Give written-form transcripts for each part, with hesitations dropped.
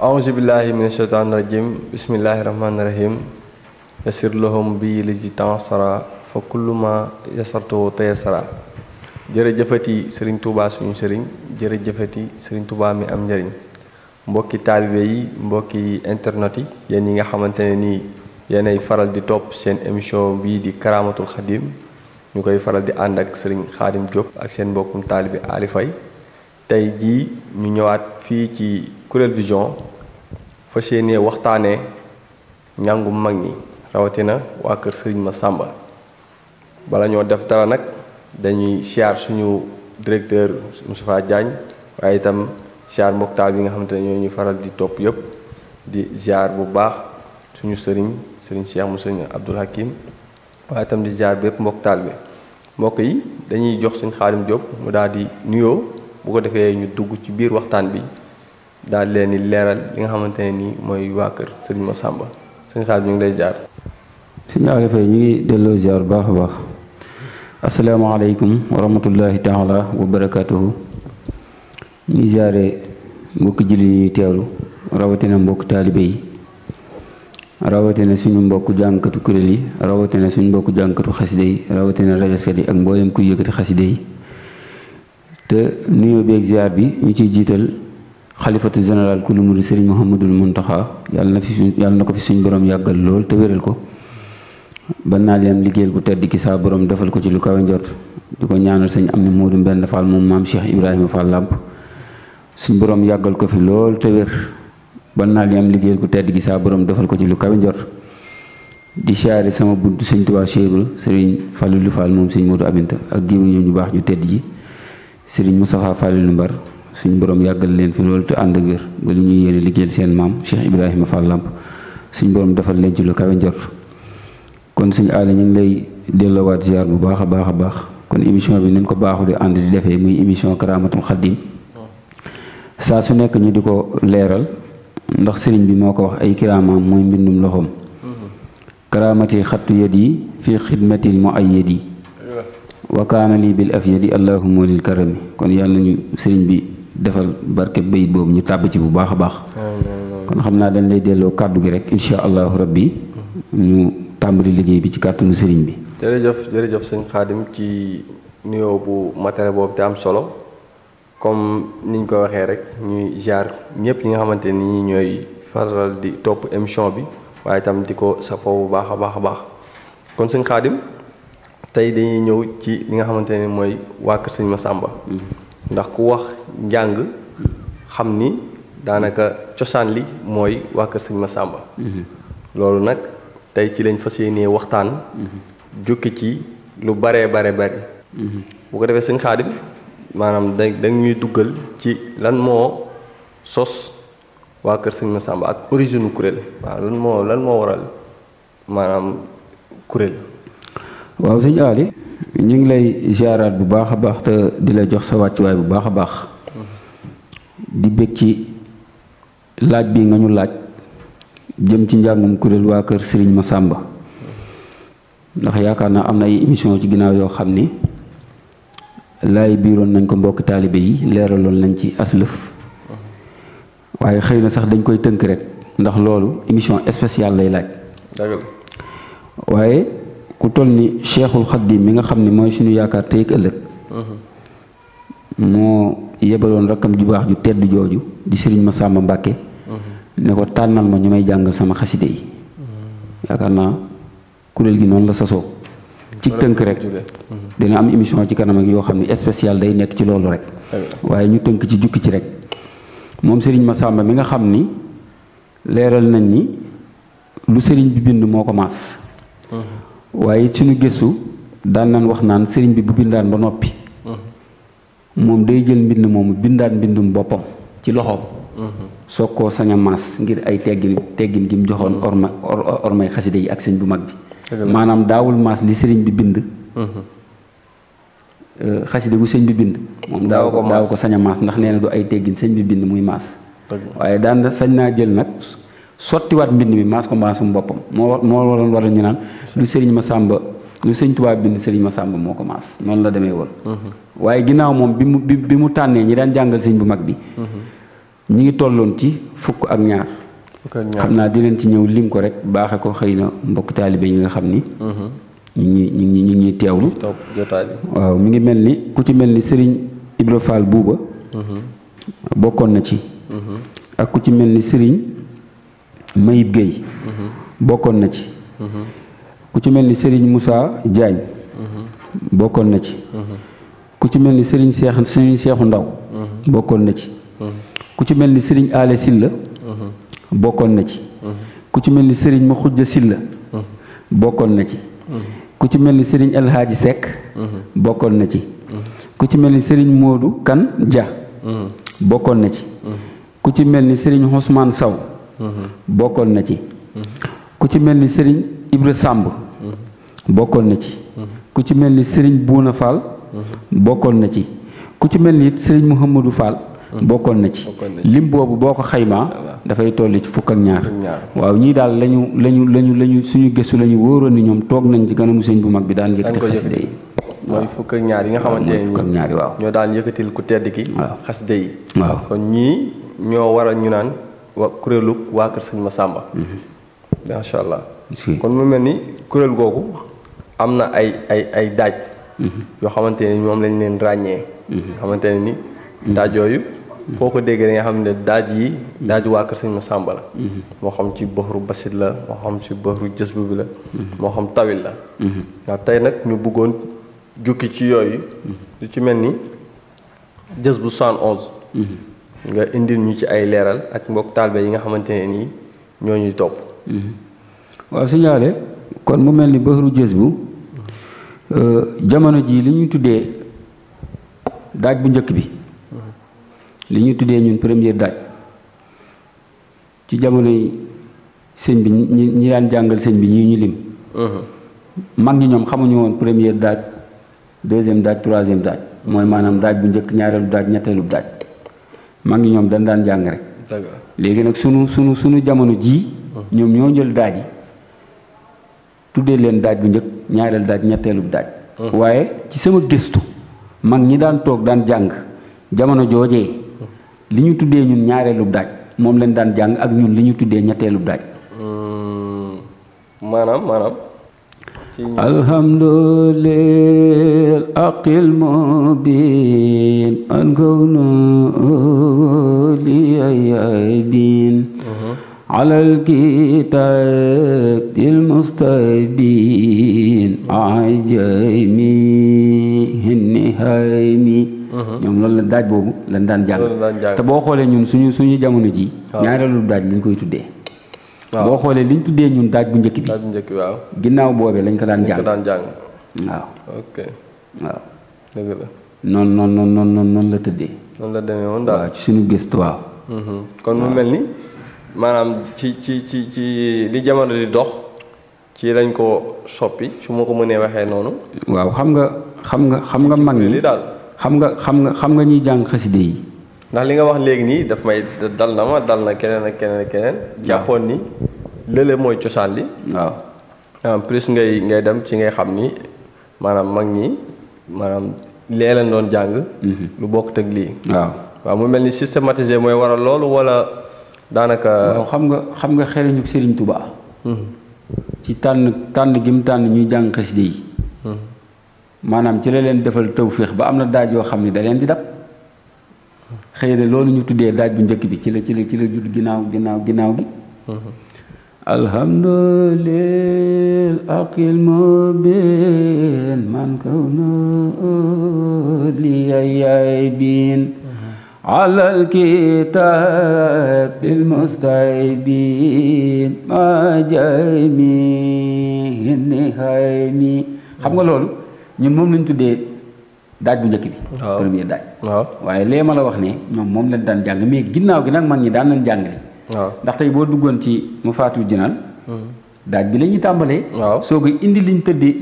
auzu billahi mina shaytaani rajim bismillahi rahmaani rahim yasir lahum bi lizi tansara fa kullu ma yasartu tayassara jërëjëfati Serigne Touba suñu sëriñ jërëjëfati Serigne Touba mi am njëriñ mbokki taalibe yi mbokki internet yi yéen yi nga xamante ne nii yéenay faral di topp seen émission bii di Karamatul Khadim ñu koy faral di ànd ak Serigne Khadim Diop ak seen mbokkum taalibe Ali Faye tey jii ñu ñëwaat fii ci Kourel Vision fas yéene waxtaanee njàngum mag ñi rawatina waa kër Serigne Massamba bala ñoo def dara nag dañuy siyaar suñu directeur Moustapha Diagne waaye itam siyaar mboktaal bi nga xamante ne ñoo ñu faral di topp yëpp di siyaar bu baax suñu sëriñ Cheikh mu sëriñ Abdoul Hakim waaye itam di siyaar bépp mboktaal bi mbokk yi dañuy jox suñu Xaadim Diop mu daal di nuyoo bu ko defee ñu dugg ci biir waxtaan bi daal leen di leeral li nga xamante ne nii mooy waa kër Serigne Massamba sëñ Xaadim ñu ngi lay ziar. sëñ Ali Faye ñu ngi delloo ziar bu baax a baax asalaamaaleykum wa rahmatullahi taala wa barakatuhu ñu ngi ziare mbokki julli ñuy teewlu rawatina mbokk taalibe yi rawatina suñu mbokk jànkatu kuréel yi rawatina suñu mbokk jànkatu xaside yi rawatina rajaskat yi ak mboolem kuy yëkkati xaside yi te nuyoo beeg ziar bi ñu ciy jiital xalifatu général kulu murid Serigne Mouhamadul Mountakha yàlla na ko fi suñ borom yàggal lool te wéral ko ba naa leen liggéeyal ku tedd ki saa borom defal ko ci lu kawe njort di ko ñaanal sëñ am ni Moodu Mbenn Fall moom maam Cheikh Ibrahima Fall Lamp suñ borom yàggal ko fi lool te wér ba naa leen liggéeyal ku tedd ki saa borom defal ko ci lu kawe njort di siyaare sama buntu sëñ Tuubaa Cheikh Ibra Serigne Fallou Fall moom sëñ Moodu Aminta ak jiw ñoom ñu baax ju tedd ji Serigne Moustapha Fallou Mbar suñ borom yàggal leen fi loolu te ànd ak wér ba li ñuy yéene liggéeyal seen maam Cheikh Ibrahima Fall Lamp suñ borom defal leen ci lu kawe njort kon suñ aale ñu ngi lay delloowaat ziar bu baax a baax a baax kon émission bi nañ ko baaxu di ànd di defee muy émission Karamatul Khadim saa su nekk ñu di ko leeral ndax sëriñ bi moo ko wax ay kiraamaam mooy mbindum loxoom karaamati xattu yad yi fii xidmatil mu ay yad yi wa kaana lii bil afyadi allahumma lil karami kon yàlla ñu sëriñ bi defal barke bayit boobu ñu tàbb ci bu baax a baax kon xam naa dañ lay delloo kàddu gi rek insha allahu rabbi ñu tàmbali liggéey bi ci kàttanu sëriñ bi. jërëjëf sëñ Xaadim ci nuyoo bu matériel boobu te am solo comme niñ ko waxee rek ñuy jaar ñëpp ñi nga xamante ni ñooy faral di topp émission bi waaye itam di ko safoo bu baax a baax kon sëñ Xaadim tey dañuy ñëw ci li nga xamante ne mooy waa kër sëñ Massamba ndax ku wax njàng xam ni daanaka cosaan li mooy waa kër sëñ Massamba loolu nag tey ci lañ fas yéenee waxtaan jukki ci lu bare bu ko defee sëñ Xaadim maanaam da ñuy duggal ci lan moo sos waa kër sëñ Massamba ak origine kuréel waaw lan moo waral maanaam kuréel. waaw sëñ Ali ñu ngi lay ziaraat bu baax a baax te di la jox sa wàccuwaay bu baax a baax di bég ci laaj bi nga ñu laaj jëm ci njàngum kuréel waa kër Serigne Massamba ndax yaakaar naa am na ay émission ci ginnaaw yoo xam ni laay biiroon nañ ko mbokki taalibe yi leeraloon nañ ci aslëf waaye xëy na sax dañ koy tënk rek ndax loolu émission spéciale lay laaj waaye ku toll ni Cheikhul Khadim mi nga xam ne mooy suñu yaakaar tey ak ëllëg moo yebaloon rakkam ju baax ju tedd jooju di Serigne Massamba Mbàkke ne ko tànnal ma ñu may jàngal sama xaside yi yaakaar naa kuréel gi noonu la sasoo ci tënk rek dina am émission ci kanam ak yoo xam ne spécial day nekk ci loolu rek waaye ñu tënk ci jukki ci rek moom Serigne Massamba mi nga xam ni leeral nañ ni lu Serigne bi bind moo ko maas waaye suñu gëstu daan nañ wax naan Serigne bi bu bindaan ba noppi moom day jël mbind moomu bindaat mbindum boppam ci loxoom soog koo sañ a maas ngir ay teggin gi mu joxoon ormay xaside yi ak sëñ bu mag bi maanaam daawul maas li sëriñ bi bind xasida gu sëñ bi bind moom daaw ko sañ a maas ndax nee na du ay teggin sëñ bi bind muy maas waaye daan na sañ naa jël nag sottiwaat mbind mi maas ko maasum boppam moo waroon waral ñu naan lu sëriñ Masamba lu sëñ Tuubaa bind sëriñ Masamba moo ko maas noonu la demee woon waaye ginnaaw moom bi mu tànnee ñi daan jàngal sëñ bu mag bi ñi ngi tolloon ci fukk ak ñaar xam naa di leen ci ñëw lim ko rek baaxe ko xëy na mbokk taalibe yi nga xam ni ñu ngi teewlu waaw mi ngi mel ni ku ci mel ni sëriñ Ibra Fall Buuba bokkoon na ci ak ku ci mel ni sëriñ Mayib Gueye bokkoon na ci ku ci mel ni sëriñ Moussa Diagne bokkoon na ci ku ci mel ni sëriñ Seexu Ndaw bokkoon na ci ku ci mel ni sëriñ Ale Silla bokkoon na ci ku ci mel ni sëriñ Ma Xujja Silla bokkoon na ci ku ci mel ni sëriñ Alhaaji Seck bokkoon na ci ku ci mel ni sëriñ Moodu Kan Dia bokkoon na ci ku ci mel ni sëriñ Ousmane Saw bokkoon na ci ku ci mel ni sëriñ Ibra Samb bokkoon na ci ku ci mel ni sëriñ Buuna Fall bokkoon na ci ku ci mel ni it sëriñ Mouhamadou Fall bokkoon na ci lim boobu boo ko xaymaa dafay toll ci fukk ak ñaar waaw ñii daal lañu suñu gëstu lañu wóoroon ni ñoom toog nañ ci kanamu sëñ bu mag bi daan yëkkati xasida yi mooy fukk ak ñaar yi nga xamante ne fukk ak ñaar yi waaw ñoo daan yëkkatil ku tedd ki xasida yi waaw kon ñii ñoo waral ñu naan kuréelu waa kër sëñ Masamba macha allah kon mu mel ni kuréel googu am na ay daaj yoo xamante ne moom lañ leen ràññee xamante ne ni daaj yooyu foo ko déggee da nga xam ne daaju waa kër sëñ Masamba la moo xam ci bëxru basit la moo xam ci bëxru jësbu bi la moo xam tawil la waaw tey nag ñu bëggoon jukki ci yooyu lu ci mel ni jës bu 111 nga indil ñu ci ay leeral ak mbokk taalibe yi nga xamante ne nii ñoo ñuy topp waaw signalé kon mu mel ni bëxru jës bu jamono ji li ñuy tuddee daaj bu njëkk bi li ñuy tuddee ñun première daaj ci jamono yi sëñ bi ñi daan jàngal sëñ bi ñii ñu lim mag ñi ñoom xamuñu woon première daaj deuxième daaj troisième daaj mooy maanaam daaj bu njëkk ñaareelu daaj ñetteelu daaj mag ñi ñoom dañ daan jàng rek léegi nag sunu jamono jii ñoom ñoo jël daaj yi tuddee leen daaj bu njëkk ñaareelu daaj ñetteelu daaj waaye ci sama gëstu mag ñi daan toog daan jàng jamono joojee li ñu tuddee ñun ñaareelu daaj moom leen daan jàng ak ñun li ñu tuddee ñetteelu daaj maanaam alhamdulillah aqil mubin an kawna li aybin alal kitab bil mustabin ajami nihaymi ñoom loolu la daaj boobu lañ daan jàng te boo xoolee ñun suñu jamono ji ñaareelu daaj lañ koy tuddee boo xoolee liñ tuddee ñun daaj bu njëkk bi waaw ginnaaw boobee lañ ko daan jàng waaw ok waaw dëgg la noonu la tëddee noonu la demee woon daal waaw ci suñu gëstu waaw kon mu mel ni maanaam ci li jamono di dox ci lañ ko soppi su ma ko mënee waxee noonu waaw xam nga mag ñi xam nga ñuy jàng xaside yi ndax li nga wax léegi nii daf may dal na keneen ak keneen jàppoon ni lële mooy cosaan li waaw en plus ngay dem ci ngay xam ni maanaam mag ñi maanaam lee leen doon jàng lu bokk tëg lii waaw mu mel ni systématisé mooy waral loolu wala daanaka waaw xam nga xereñu Sëriñ Tuubaa ci tànn gi mu tànn ñuy jàng xaside yi maanaam ci la leen defal tawféex ba am na daaj yoo xam ne da leen di dab xëy na loolu ñu tuddee daaj bu njëkk bi ci la judd ginnaaw gi alhamdulillah aqil mubin man kawna li aybin alal kitab bil mustabin ma jami nihaymi xam nga loolu ñun moom lañ tuddee daaj bu njëkk bi premier daaj waaye lee ma la wax ne ñoom moom lañ daan jàng mais ginnaaw gi nag mag ñi daan nañ jàngale ndax tey boo duggoon ci mu faatu jinaan daaj bi la ñuy tàmbalee. waaw soog a indi li ñu tëddee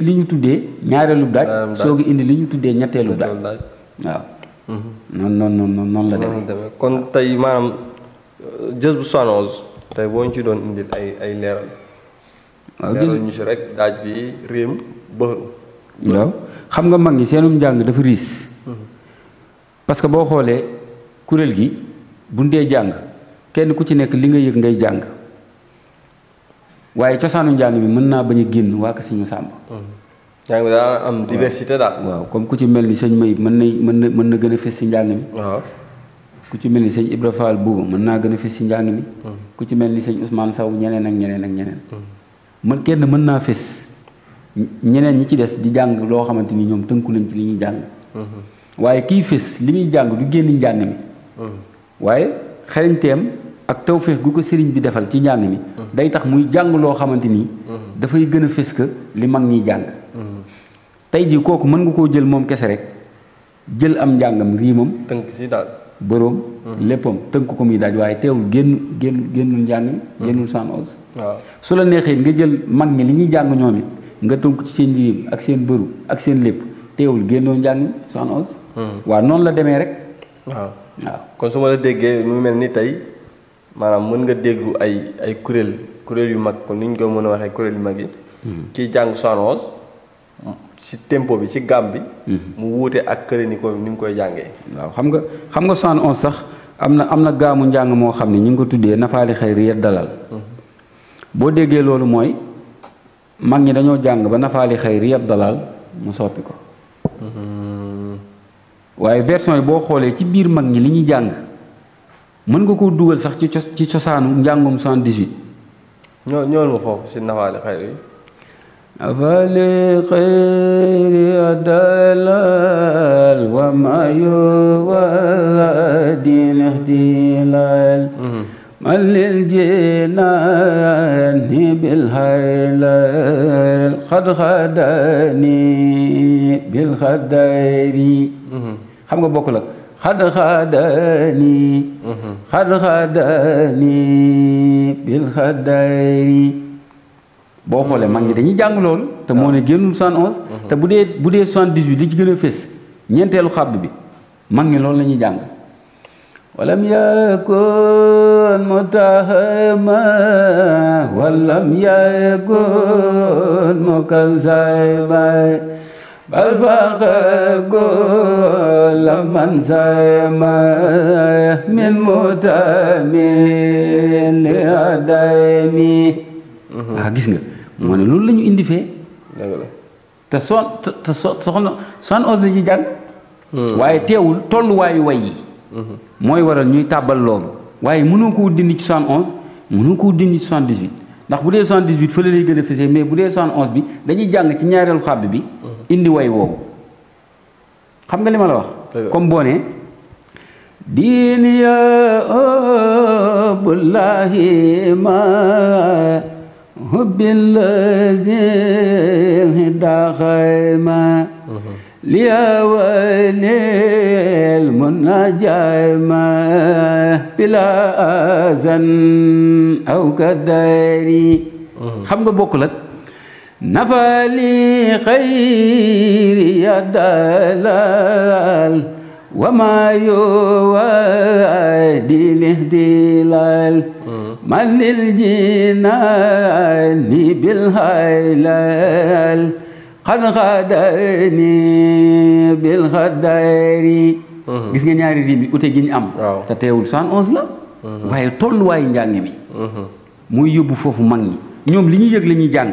li ñu tuddee ñaareelu daaj. soog a indi li ñu tuddee ñetteelu daaj. waaw. noonu la demee. kon tey maanaam Jazbu 71 tey boo ñu ci doon indil ay leeral. waaw leeral ñu si rek daaj bi réem bëru. waaw xam nga mag ñi seenum njàng dafa riis. parce que boo xoolee kuréel gi buñ dee jàng kenn ku ci nekk li nga yëg ngay jàng waaye cosaanu njàng mi mën naa bañ a génn waa ko Sëñ Masamba. njàng mi daa am diversité daal. waaw comme ku ci mel ni sëñ Mayib mën na gën a fës si njàng mi. waaw ku ci mel ni sëñ Ibra Fall Buuba mën naa gën a fës si njàng mi. ku ci mel ni sëñ Ousmane Saw ñeneen ak ñeneen ak ñeneen. kenn mën naa fës ñeneen ñi ci des di jàng loo xamante ni ñoom tënku nañ ci li ñuy jàng. waaye kiy fës li muy jàng du génn njàng mi. waaye xereñteem ak tawféex gu ko sëriñ bi defal ci njàng mi. day tax muy jàng loo xamante ni. dafay gën a fës que li mag ñiy jàng. tey jii kooku mën nga koo jël moom kese rek jël am njàngam riimam. tënk si daal boroom. léppam tënk ko muy daaj waaye teewul génnul njàng mi. génnul 71. waaw su la neexee nga jël mag ñi li ñuy jàng ñoom it nga tënk ci seen riim ak seen bëru ak seen lépp teewul génnoo njàng mi 71. waaw noonu la demee rek. waaw kon su ma la déggee mu mel ni tey maanaam mën nga déggu ay kuréel yu mag kon ni ñu ko mën a waxee kuréel yu mag yi. kiy jàng 71 ci tempo bi ci gamme bi. mu wuute ak kële ni mu koy jàngee. waaw xam nga 71 sax am na gaamu njàng moo xam ne ñu ngi ko tuddee nafaali xayri yet dalal. boo déggee loolu mooy mag ñi dañoo jàng ba nafaali xayri yet dalal mu soppi ko. waaye version yi boo xoolee ci biir mag ñi li ñuy jàng mën nga koo dugal sax ci cosaanu njàngum 78. ñool ma foofu si nafaali xayri. nafaali xayri adalal wa ma yuwadil ixtilal man lil jinaani bil haylal xad xadani bil xadayri. xam nga bokk la xad xadani bil xadayri. boo xoolee mag ñi dañuy jàng loolu te moo ne génnul 71. te bu dee 78 li ci gën a fés ñeenteelu xàbb bi mag ñi loolu la ñuy jàng. walam yakun mutahama walam yakun mukazzaba bal faqa man sama min mutamin li adami. Gis nga moo ne loolu la ñu indi fee. te soxna 71 la ñuy jàng. waaye teewul tolluwaayu way yi. mooy waral ñuy tàbbal loolu. waaye mënoo koo dindi ci 71 mënoo koo dindi ci 78 ndax bu dee 78 fële lay gën a fesee mais bu dee 71 bi dañuy jàng ci ñaareelu xàbb bi. indi way woowu xam nga li ma la wax. comme boo ne diin ya bullahi ma hubbillazi daxayma liya walil munajayma bila azan aw kadari. xam nga bokkul ak nafali xayri ya dalal wa ma yuwadi lihdilal man lil jinani bil haylal xad xadani bil xadayri. gis nga ñaari riim bi ute gi ñu am. te teewul 71 la. waaye tolluwaayu njàng mi. muy yóbbu foofu mag ñi ñoom li ñu yëg la ñuy jàng.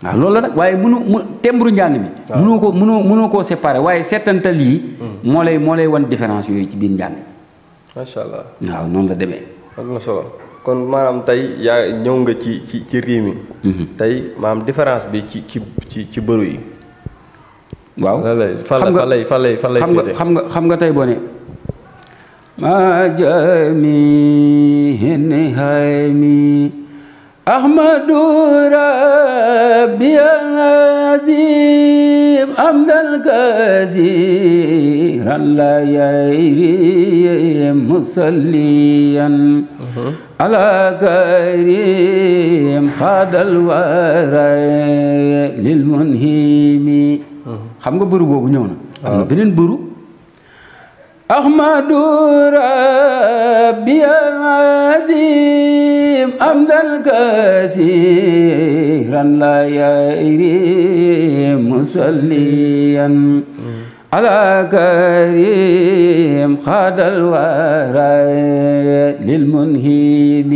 waaw loolu la nag waaye tembru njàng mi. mënoo koo séparé waaye seetantal yi. moo lay wan différence yooyu ci biir njàng. macha allah waaw noonu la demee. am na solo kon maanaam tey yaa ñëw nga ci riim yi. tey maanaam différence bi ci bëru yi. waaw xam nga tey boo ne ma jami haymi ahmadu rabbi al-azim amdal kazi لا يريم مصليا على كريم خاد الورى للمنهيم xam nga bëru boobu ñëw na am na beneen bëru أحمد ربي العظيم أمدا كثيرا لا يريم مصليا على كريم خاد الورى للمنهيم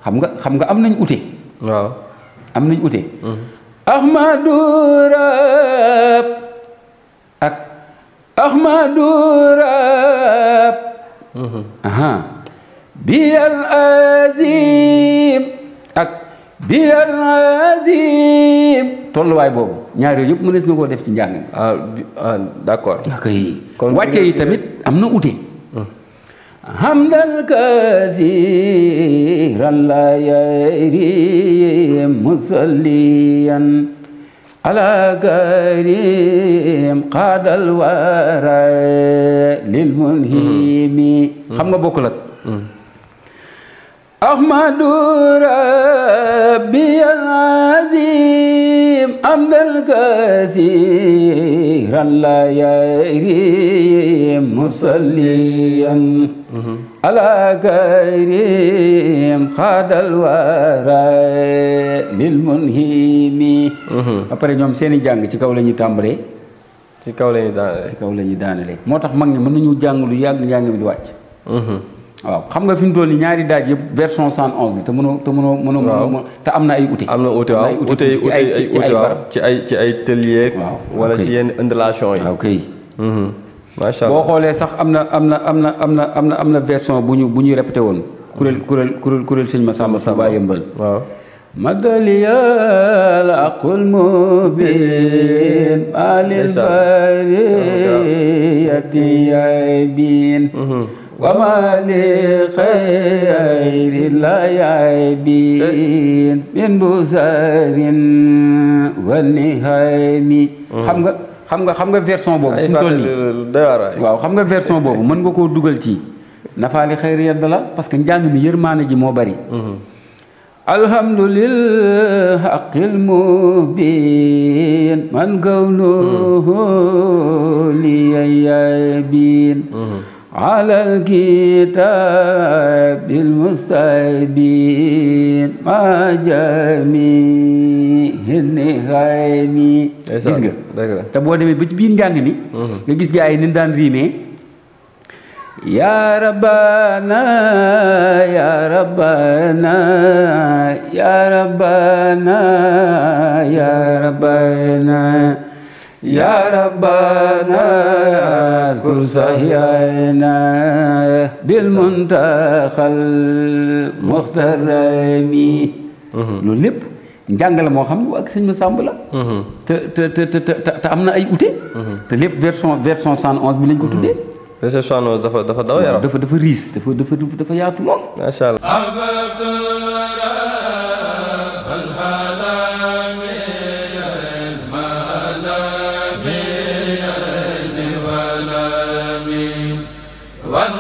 xam nga am nañ ute waaw am nañ ute أحمد رب ak أحمد رب بيال عظيم ak biyal azim tolluwaay boobu ñaar yooyu yëpp mënees na koo def ci njàng mi. d'accord. kon wàcce yi tamit am na ute. hamdan kasiran la yarim musalliyan ala karim qadal wara lil munhimi xam nga bokkul ak ahmadu rabbi al azim hamdan kasiran la yarim musalliyan ala karim qadal wara lil munhimi après ñoom seeni jàng ci kaw la ñuy tàmbalee ci kaw la ñuy daanale ci kaw la ñuy daanale moo tax mag ñi mën nañu jàng lu yàgg njàng mi di wàcc waaw xam nga fi mu toll nii ñaari daaj yëpp version 111 bi te mënoo te am na ay ute am na ute waaw ute yi ci ay tëliyeeg wala ci yenn ondulation yi waaw kay macha allah boo xoolee sax am na version bu ñu répété woon kuréel sëñ Massamba Saba yëmbal waaw madaliyal aqul mubin alil bariyati yaybin wa ma li khayri la yaybin min busarin wa nihaymi xam nga version boobu fi mu toll nii waaw xam nga version boobu mën nga koo dugal ci nafaali xayri yadda la parce que njàng mi yërmaane ji moo bari alhamdulillah haqqil mubin man kawnuhu li yaybin ala alkitabil mustabin ma jami'in nihaymi gis nga te boo demee ba ci biir njàng mi nga gis gaa yi ni daan riimee ya rabbana ya rabbana ya rabbana ya rabbana ya rabbana azkur sahyana bil muntakhal mukhtarami loolu lépp njàng la moo xam ne ak sëñ Massamba la te am na ay ute te lépp version 111 bi lañ ko tuddee version 111 dafa daw yaram dafa riis dafa yaatu lool macha allah wan